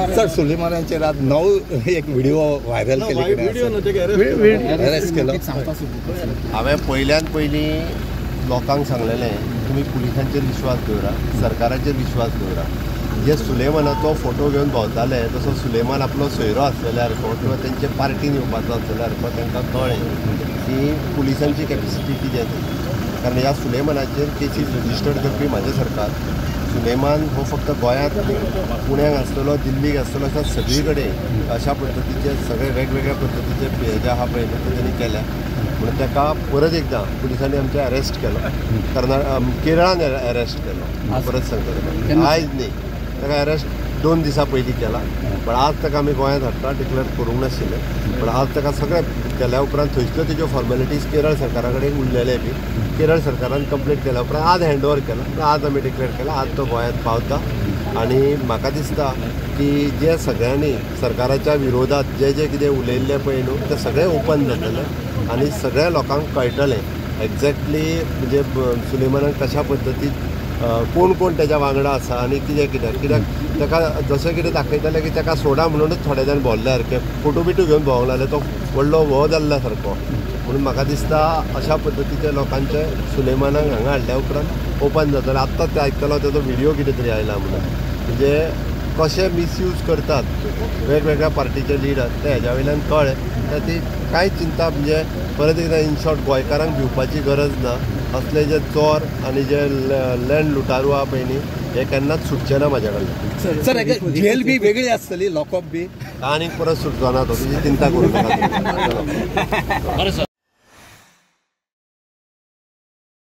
Sir, सुलेमानाचेर आज नवो एक व्हिडिओ व्हायरल केले, अरेस्ट केलो. हांवें पयल्यान पयलीं लोकांक सांगलेलें, तुमी पुलिसांचेर विश्वास दवरा, सरकाराचेर विश्वास दवरा. जे सुलेमानाचो फोटो घेवन भोंवताले तसो सुलेमान आपलो सोयरो आसलेल्या सारको किंवा तेंचे पार्टीन येवपाचो आसलेल्या सारको तांकां कळ्ळें की पुलिसांची कॅपेसिटी कितें ती. कारण ह्या सुलेमानाचेर केसीस रजिस्टर्ड करपी म्हाजें सरकार. सुलेमान हो फक्त गोंयांत न्ही, पुण्याक आसतलो, दिल्लीक आसतलो, अशा सगळी कडेन अशा पद्दतीचे सगळे वेगवेगळ्या पद्दतीचे जे आहा पळय न्हू ते तेणी केल्या. म्हणून ताका परत एकदां पुलिसांनी आमच्या अरेस्ट केलो, केरळान अरेस्ट केलो. परत सांगता तुका, आयज न्ही, ताका अरेस्ट 2 दिसां पयलीं केला, पण आज ताका आमी गोंयांत हाडटा, डिक्लेअर करूंक नाशिल्लें. पण आज ताका सगळें केल्या उपरांत थंयसल्यो तेज्यो फॉर्मेलिटीज केरळ सरकारा कडेन उरलेले बी केरळ सरकारान कंप्लीट केल्या उपरांत आज हँड ओवर केला, आज आमी डिक्लेअर केला, आज तो गोंयांत पावता. आनी म्हाका दिसता की जे सगळ्यांनी सरकाराच्या विरोधात जे जे कितें उलयल्लें पळय न्हू तें सगळें ओपन जातलें आनी सगळ्या लोकांक कळटलें एग्जॅक्टली म्हणजे सुलेमानाक कशा पद्दतीन कोण कोण तेज्या वांगडा आसा आनी कितें कित्याक कित्याक ताका जशें कितें दाखयतालें की ताका सोडा म्हणूनच थोडे जाण भोंवले सारके फोटो बिटो घेवन भोंवंक लागले, तो व्हडलो हो जाल्ला सारको. म्हणून म्हाका दिसता अशा पद्दतीचे लोकांचे सुलेमानाक हांगा हाडल्या उपरांत ओपन जातलें. आत्ताच ते आयकतलो तेजो व्हिडियो कितें तरी आयला म्हणून, म्हणजे कशे मिसयूज करतात वेगवेगळ्या पार्टीचे लिडर ते हेज्या वयल्यान कळ्ळें. ती कांय चिंता म्हणजे परत एकदां इन शॉर्ट गोंयकारांक भिवपाची गरज ना. असले जे चोर आनी जे लँड लुटारू आहा पळय न्ही हे केन्नाच सुटचे ना म्हाज्या कडल्यान. सर, जेल बी वेगळी आसतली, लॉकअप बी आनीक परत सुटचो ना तो, तुजी चिंता करूं नाका.